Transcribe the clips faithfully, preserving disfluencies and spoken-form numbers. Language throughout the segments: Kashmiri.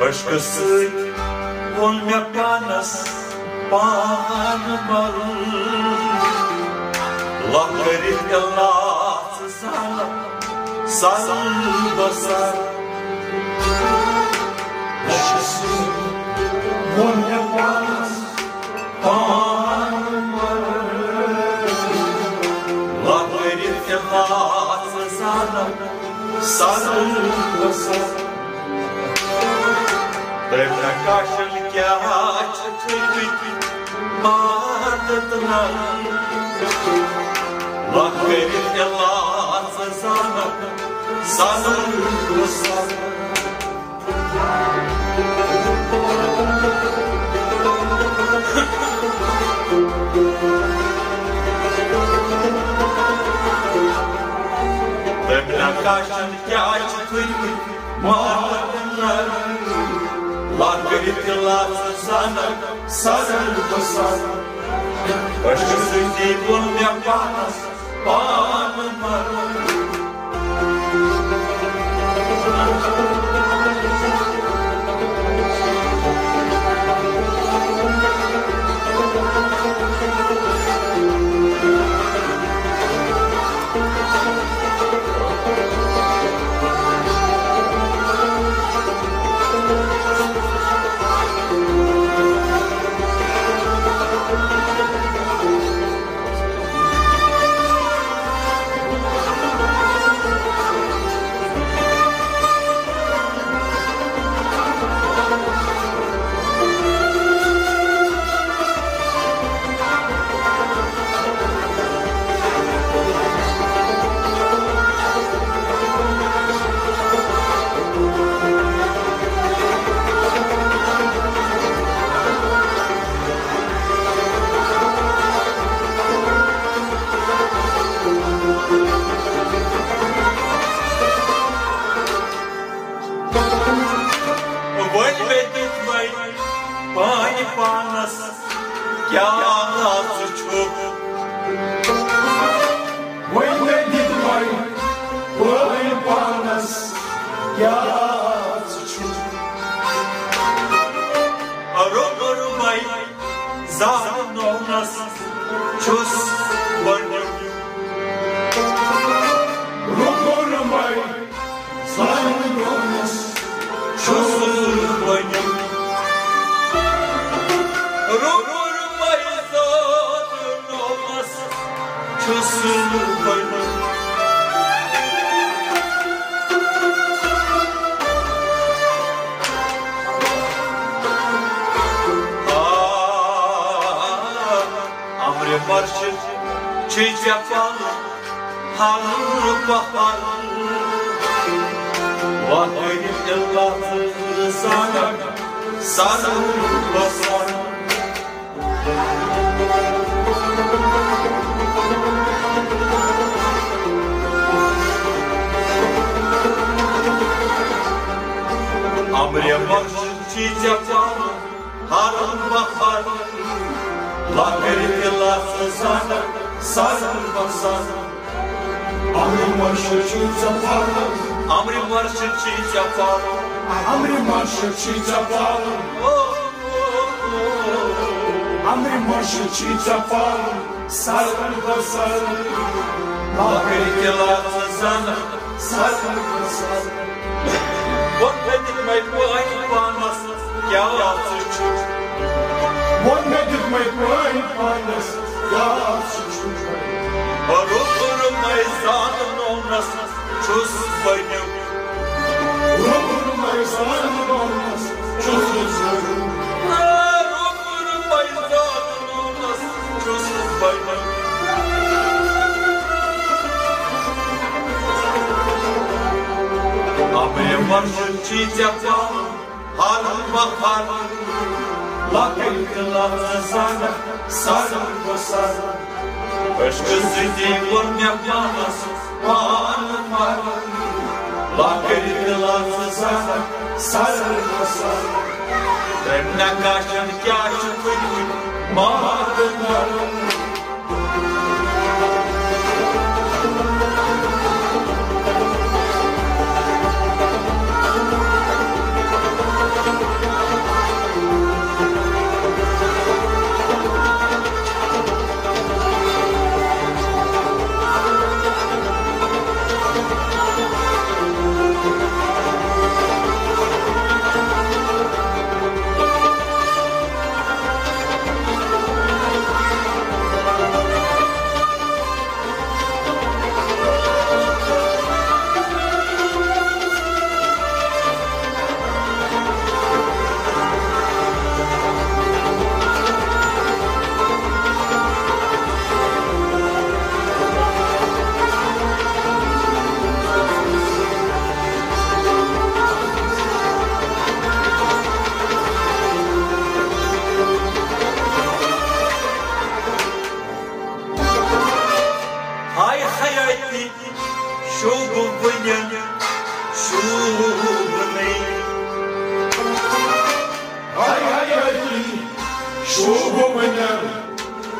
عشقہٕ سۭتۍ ووٚن مےٚ پانس پان مَل۔ لۄکٔرِتھ اِلا ژٕ زانکھ سَل بَسَل۔ عشقہٕ سۭتۍ ووٚن مےٚ پانس پان مَل۔ لۄکٔرِتھ اِلا ژٕ زانکھ سَل بَسَل۔ تٔمۍ نقاشن کیٛاہ چھِ تھٲومٕتۍ ماتت نل۔ لۄکٔرِتھ اِلا ژٕ زانکھ سَل بَسَل۔ تٔمۍ نقاشن کیٛاہ چھِ تھٲومٕتۍ ماتت نل۔ لۄکٔرِتھ اِلا ژٕ زانکھ سَل بَسَل۔ عشقہٕ سۭتی ووٚن مےٚ پانس پان مَل۔ وۄنۍ مےٚ دیُت وۄنۍ پانہِ پانس کیٛاہ ژٕ چھُکھ؟ وۄنۍ مےٚ دیُت وۄنۍ پانہِ پانس کیٛاہ ژٕ چھُکھ؟ روٚپُر مَے زاننونس چھُس گۄڈٕنیُک۔ روٚپُر مَے زاننونس چھُس گۄڈٕنیُک۔ روٚپُر مَے زاننونس چھُس بہٕ۔ آ، امرِ مرشد چھی ژےٚ پل ہر پہر۔ وۄنۍ کٔرِتھ اِلا ژٕ زانکھ سر بسر۔ امرِ مرشد چھی ژےٚ پل ہر بہر۔ لۄکٔرِتھ اِلا ژٕ زانکھ سر بسر۔ امرِ مرشد چھی ژےٚ پل۔ امرِ مرشد چھی ژےٚ پل۔ امرِ مرشد چھی ژےٚ پل۔ او، او، او۔ امرِ مرشد چھی ژےٚ پل۔ سر بسر۔ لۄکٔرِتھ اِلا ژٕ زانکھ سر بسر۔ وۄنۍ مےٚ دیُت وۄنۍ پانہِ پانس کیٛاہ ژٕ چھُکھ؟ وۄنۍ مےٚ دیُت وۄنۍ پانہِ پانس کیٛاہ ژٕ چھُکھ؟ روٚپُر مَے زاننونس چھُس بہٕ نیُک۔ روٚپُر مَے زاننونس چھُس بہٕ نیُک۔ روٚپُر مَے زاننونس چھُس بہٕ نیُک۔ امرِ مرشد چھی ژےٚ پل ہر بہر۔ لۄکٔرِتھ اِلا ژٕ زانکھ سر بسر۔ عشقہٕ سۭتی ووٚن مےٚ پانس پان مَل۔ لۄکٔرِتھ اِلا ژٕ زانکھ سر بسر۔ تٔمۍ نقاشن کیٛاہ چھُ کھوٗجمُت ماتت نل۔ حیاتی شوٗبہٕ وٕنٮ۪ن شوٗبنٕے۔ ہاے حیاتی شوٗبہٕ وٕنٮ۪ن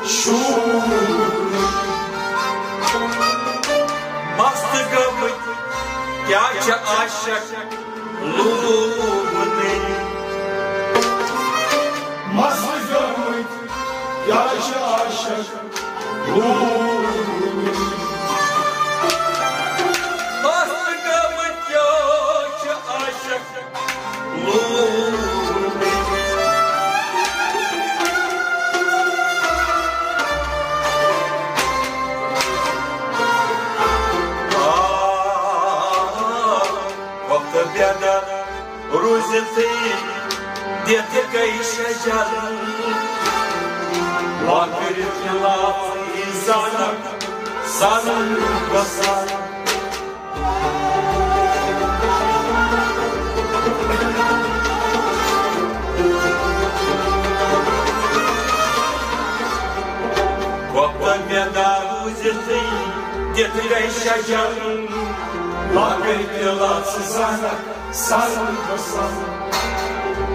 شوٗبنٕے۔ مست گٔمٕتۍ کیٛاہ چھِ عاشق لوٗبنٕے۔ مست گٔمٕتۍ کیٛاہ چھِ عاشق مست گٔمٕتۍ کیٛاہ چھِ عاشق لوٗبنٕے۔ آ، وقت بیدار روٗزِتھٕے دِتھ گٔے شجر۔ لۄکٕرۍ تہِ لاژٕے زنک سرن گۄسن۔ وقت بیدار روٗزِتھٕے دِتھ گٔے شجر۔ لۄکٕرۍ تہِ لاژٕ زنک سرن گۄسن۔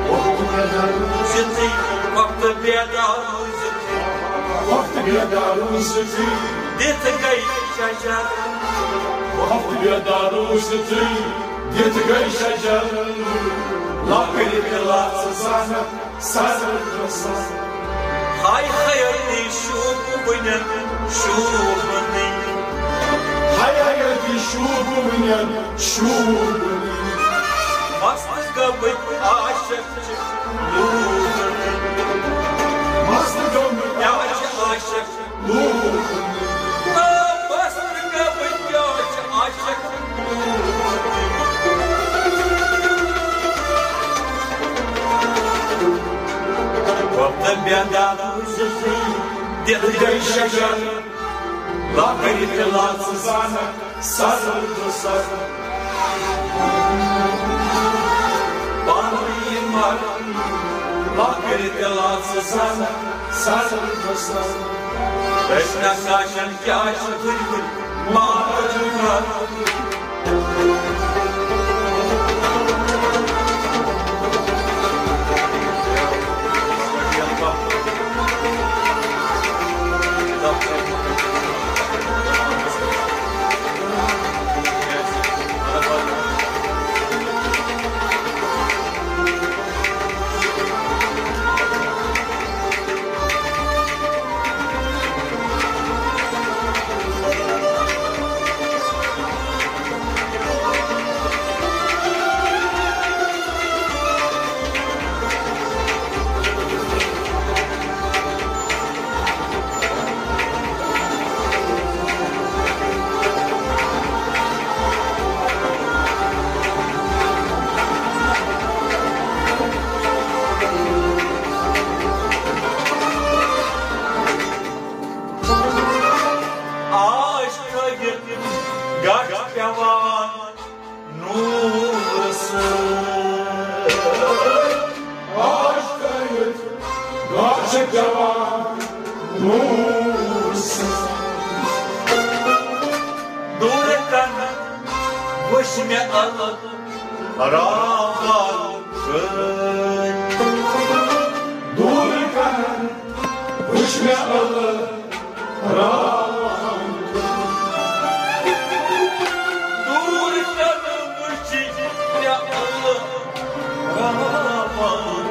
وقت بیدار روٗزِتھٕے، وقت بیدار روٗزِتھٕے، وقت بیدار روٗزِتھٕے۔ دِتھ گٔے شجر۔ وقت بیدار روٗزِتھٕے، دِتھ گٔے شجر۔ لۄکٕرۍ تہِ لاژٕ زنک سرن گۄسن۔ ہاے حیاتی شوٗبہٕ وٕنٮ۪ن شوٗبنٕے۔ ہاے حیاتی شوٗبہٕ وٕنٮ۪ن شوٗبنٕے۔ مست گٔمٕتۍ عاشق چھِ لوٗبنٕے۔ مست گٔمٕتۍ کیٛاہ چھِ عاشق لوٗبنٕے۔ آ، مست گٔمٕتۍ کیٛاہ چھِ عاشق لوٗبنٕے۔ وقت بیدار روٗزِتھٕے دِتھ گٔے شجر۔ لۄکٕرۍ تہِ لاژٕ زنک سرن گۄسن۔ پانہٕ یِمن لۄکٕرۍ تہِ لاژٕ زنک سرن گۄسن۔ أسۍ نقاشن کیٛاہ چھِ بٔرۍ بٔرۍ مارن۔ آش کھٲلِتھ گاش پٮ۪وان نوٗرٕ سۭتۍ۔ آش کھٲلِتھ گاش پٮ۪وان نوٗرٕ سۭتۍ۔ دوٗرٕ کَنہِ وٕچھ مےٚ الگ راوان کٔرۍ۔ دوٗرٕ کَنہِ وٕچھ مےٚ الگ راوان۔ دوٗرٕ کَنہِ وٕچھ مےٚ الگ راوان۔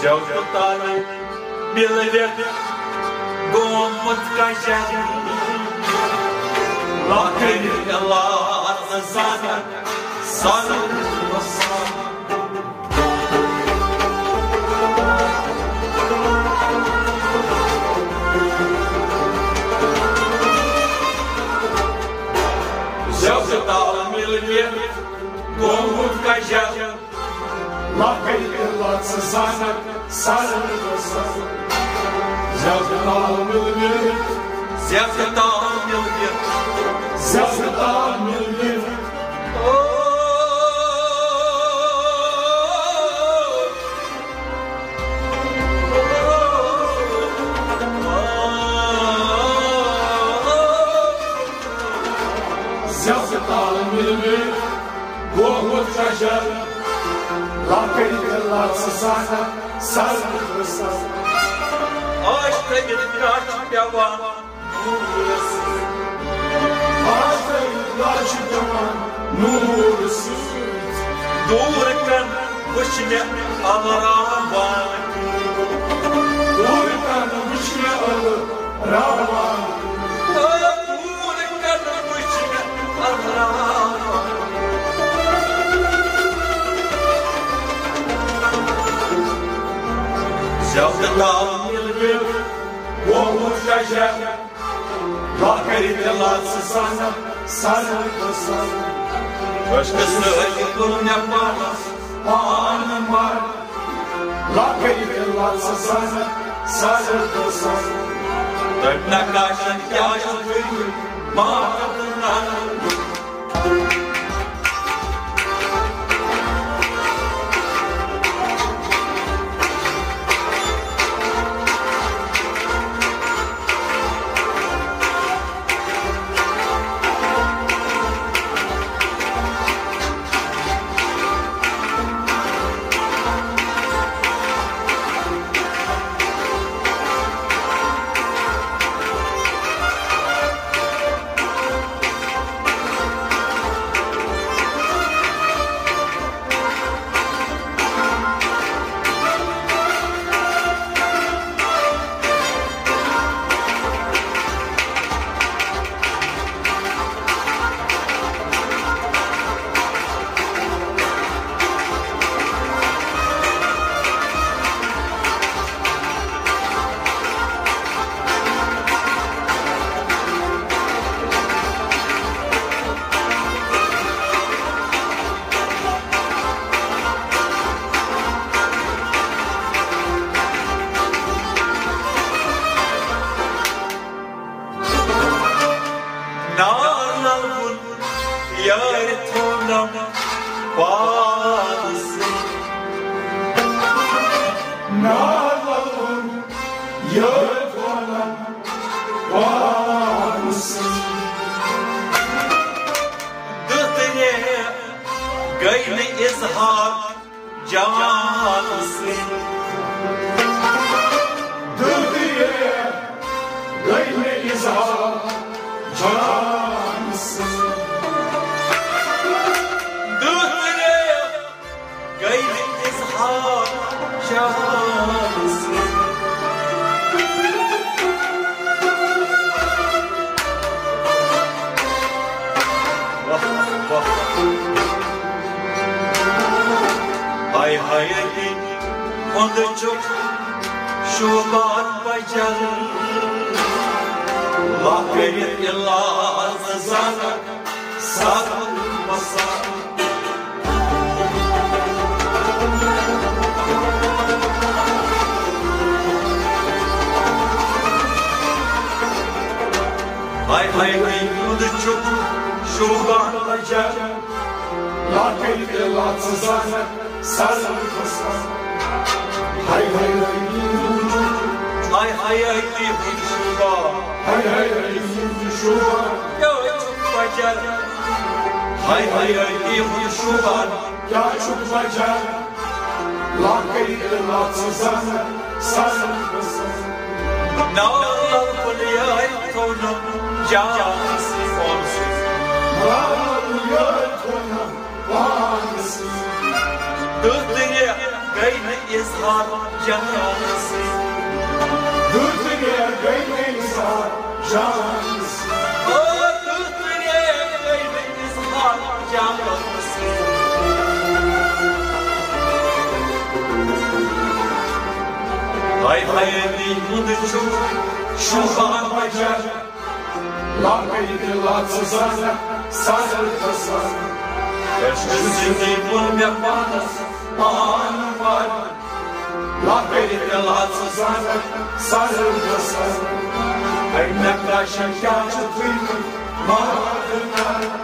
زیوٚٹھ تارٕ مِلوِتھ گوٚمُت کجن، لۄکٕرۍ لاژٕ زنک سرن وسان۔ زیوٚٹھ تارٕ مِلوِتھ گوٚمُت کجن، لۄکٕرۍ لاژٕ زنک سرن وسان۔ زیوٚٹھ تارٕ مِلوِتھ، زیوٚٹھ تارٕ مِلوِتھ، زیوٚٹھ تارٕ مِلوِتھ۔ او مِلوِتھ گوٚمُت کشر، لۄکٕٹۍ تہٕ لژھ زنہٕ سر تہٕ سر۔ آش تٔمِس کَتھ پٮ۪وان نوٗرس سۭتۍ۔ آش تٔمِس کَتھ پٮ۪وان نوٗرس سۭتۍ۔ دوٗر کَن وٕچھ مےٚ الراوان۔ دوٗر کَن وٕچھ مےٚ الراوان۔ دوٗر کَن وٕچھ مےٚ الراوان۔ زیادٕ تال ییٚلہِ مےٚ گوٚمُت کشر، لۄکٕٹۍ تہٕ لژھ زنہٕ سر تہٕ سر۔ عشقہٕ سۭتۍ کوٚر مےٚ پانس پان مر۔ لۄکٕٹۍ تہٕ لژھ زنہٕ سر تہٕ سر۔ تہٕ نقاشن کیٛاہ چھُ کٔرمٕتۍ ماتھ تہٕ نر۔ نالوُن یارِ تھوونم پانسٕے۔ نالوُن یارِ تھوونم پانسٕے۔ دٔترِ گٔے نہٕ اظہار جان سۭتۍ۔ دٔترِ گٔے نہٕ اظہار جان سۭتۍ۔ دٔترِ گٔے نہٕ اظہار جان سۭتۍ۔ واہ، واہ۔ ہاے ہاے، أتی ہُنٛد چھُ شوٗبان بجل۔ لۄکٕٹۍ تہٕ لژھ زنہٕ سر تہٕ سر۔ ہاے ہاے، أتی ہُنٛد چھُ شوٗبان بجل۔ لۄکٕٹۍ تہٕ لژھ زنہٕ سر تہٕ سر۔ ہاے ہاے، ہاے ہاے، أتی ہُنٛد شوٗبان۔ ہاے ہاے، أتی ہُنٛد شوٗبان۔ کیٛاہ چھُ بجل؟ ہاے ہاے، أتی ہُنٛد شوٗبان۔ کیٛاہ چھُ بجل؟ لۄکٕٹۍ تہٕ لژھ زنہٕ سر تہٕ سر۔ نالوُن یارِ تھوونم جان سۭتۍ۔ نالوُن یارِ تھوونم پانسٕے۔ دٔترِ گٔے نہٕ اظہار جان سۭتۍ۔ دٔترِ گٔے نہٕ اظہار جان سۭتۍ۔ او دٔترِ گٔے نہٕ اظہار جان سۭتۍ۔ ہاے ہاے، أتی ہُنٛد چھُ شوٗبان بجل۔ لۄکٕٹۍ تہٕ لژھ زنہٕ سر تہٕ سر۔ عشقہٕ سۭتی کوٚر مےٚ پانس پان وَر۔ لۄکٕٹۍ تہٕ لژھ زنہٕ سر تہٕ سر۔ أمۍ نقاشن کیٛاہ چھُ تُلمُت ماتھ نر۔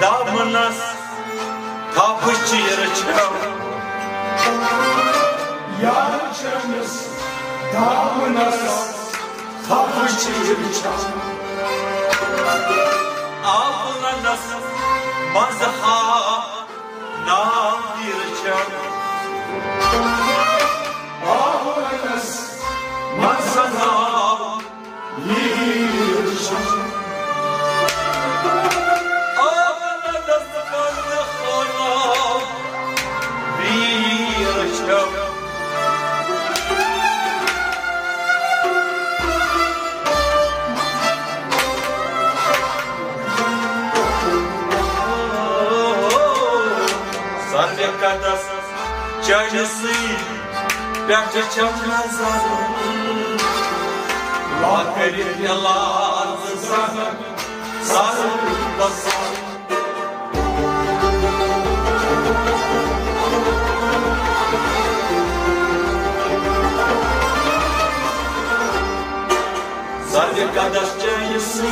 دامنس تھپھ چیرٕ چھم۔ یار چٲنِس دامنس تھپھ چیرٕ چھم۔ آفلنس منٛز ہا ناو تیرٕ چھم۔ آفلنس منٛز ہا ناو تیرٕ چھم۔ آفلنس منٛز ہا ناو تیرٕ چھم۔ سرِ قدس چٲنِسٕے پٮ۪ٹھ چھم نظر۔ لا کٔرِتھ علاج زانٛہہ سر بسر۔ سرِ قدس چٲنِسٕے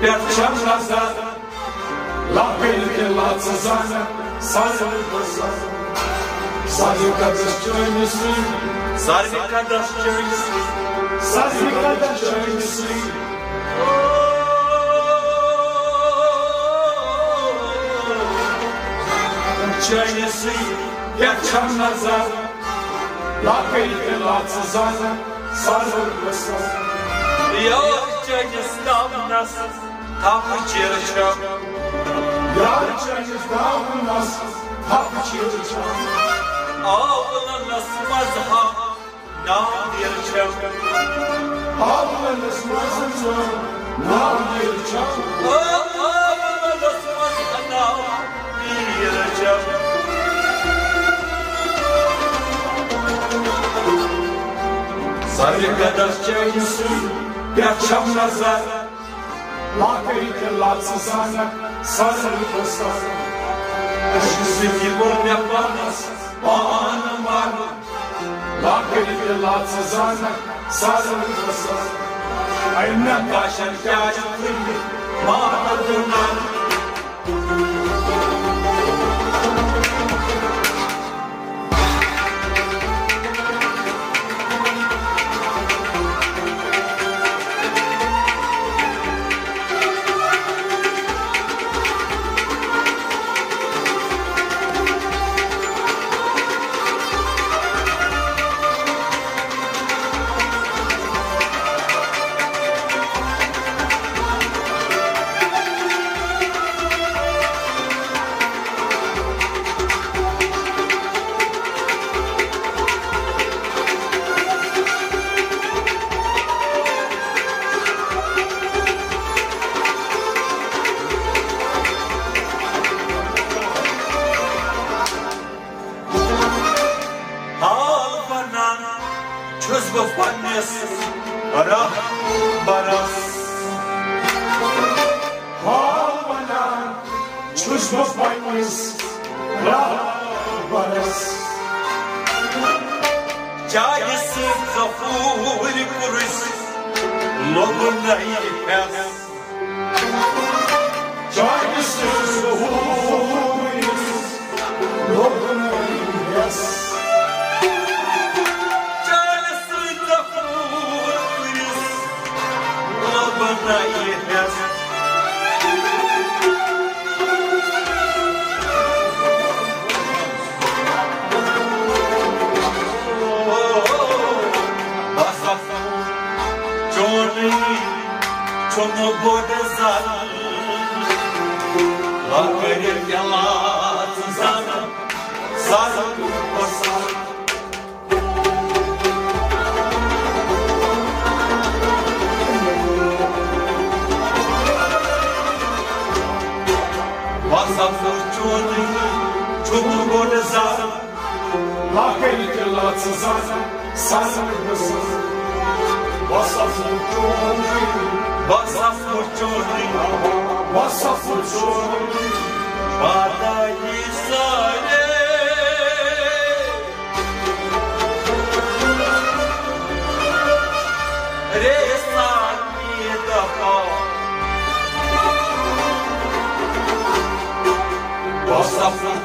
پٮ۪ٹھ چھم نظر۔ لا کٔرِتھ علاج زانٛہہ سر بسر۔ سرِ قدس چٲنِسٕے۔ سرِ قدس چٲنِسٕے۔ سرِ قدس چٲنِسٕے۔ چٲنِسٕے پٮ۪ٹھ چھم نظر۔ لا کٔرِتھ علاج زانٛہہ سر بسر۔ یار چٲنِس دامنس تھپھ چیرٕ چھم۔ یار چٲنِس دامنس تھپھ چیرٕ چھم۔ آفلنس منٛز ہا ناو تیرٕ چھم۔ آفلنس منٛز ہا ناو تیرٕ چھم۔ آفلنس منٛز ہا ناو تیرٕ چھم۔ سرِ قدس چٲنِسٕے پٮ۪ٹھ چھم نظر۔ لا کٔرِتھ علاج زانٛہہ سر بسر۔ عشقہٕ سۭتی کوٚر مےٚ پانس پان مر۔ لا کٔرِتھ علاج زانٛہہ سر بسر۔ اے مےٚ کاشن کیٛازِ کُنہِ مارٕ دُنان۔ حال ونان چھُس بہٕ پننِس رہبرس۔ حال ونان چھُس بہٕ پننِس رہبرس۔ چاہے سۭتۍ ظہوٗر کُرُس لوٚگُن نہٕ ہٮ۪س۔ چاہے سۭتۍ ظہوٗر کُرُس لوٚگُن نہٕ ہٮ۪س۔ چاہے سۭتۍ ظہوٗر کُرُس لوٚگُن نہٕ ہٮ۪س۔ بس افسوس چونٕے چھُم بوٚڑ زر۔ لۄکٕرِ گِلاس زن سر بسر۔ بس افسوس چونٕے چھُم بوٚڑ زر۔ لۄکٕرِ گِلاس زن سر بسر۔ بس افسوس چونٕے۔ بس افسوس چونٕے۔ بس افسوس چونٕے۔ پتہ یی سارے۔ رے سانی دفعہ۔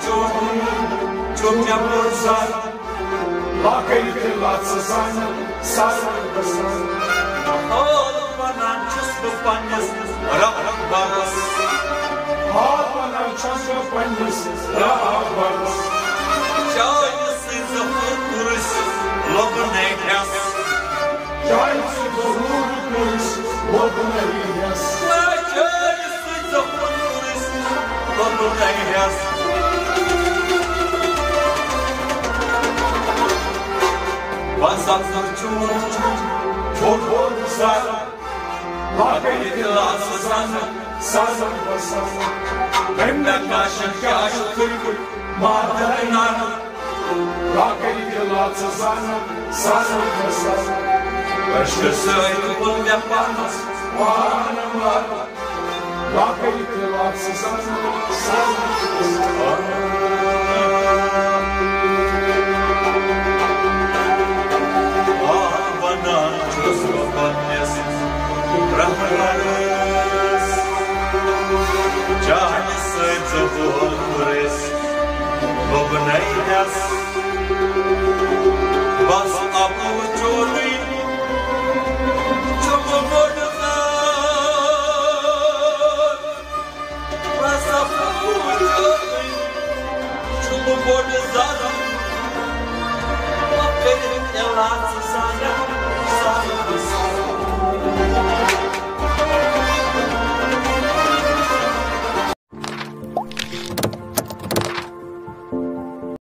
چھُ مےٚ بوزان، لۄکٕٹۍ تہِ لژھ زن سر بسان۔ حال ونان چھُس بہٕ پننِس رہبرس۔ حال ونان چھُس بہٕ پننِس رہبرس۔ چایہِ سۭتۍ ظہور کوٚرُس لۄبنہٕ ہٮ۪س۔ چایہِ سۭتۍ ظہور کوٚرُس لۄبنہٕ ہٮ۪س۔ چایہِ سۭتۍ ظہور کوٚرُس لۄبنہٕ ہٮ۪س۔ وۄزُل چون چھُ بوٚڑ بوٚڑ سر، لۄکٕٹۍ تہِ لژھ زن سر بسر۔ تٔمۍ مےٚ کاشن کیٛاہ چھُ کوٚرمُت مادر نانہٕ۔ لۄکٕٹۍ تہِ لژھ زن سر بسر۔ عشقہٕ سۭتۍ ووٚن مےٚ پانس پان مر۔ لۄکٕٹۍ تہِ لژھ زن سر بسر۔ آ، ونان چھُس بہٕ پننِس رہبرس، چانہِ سۭتۍ ظہور کوٚر اَسہِ لۄبنہٕ ہٮ۪س۔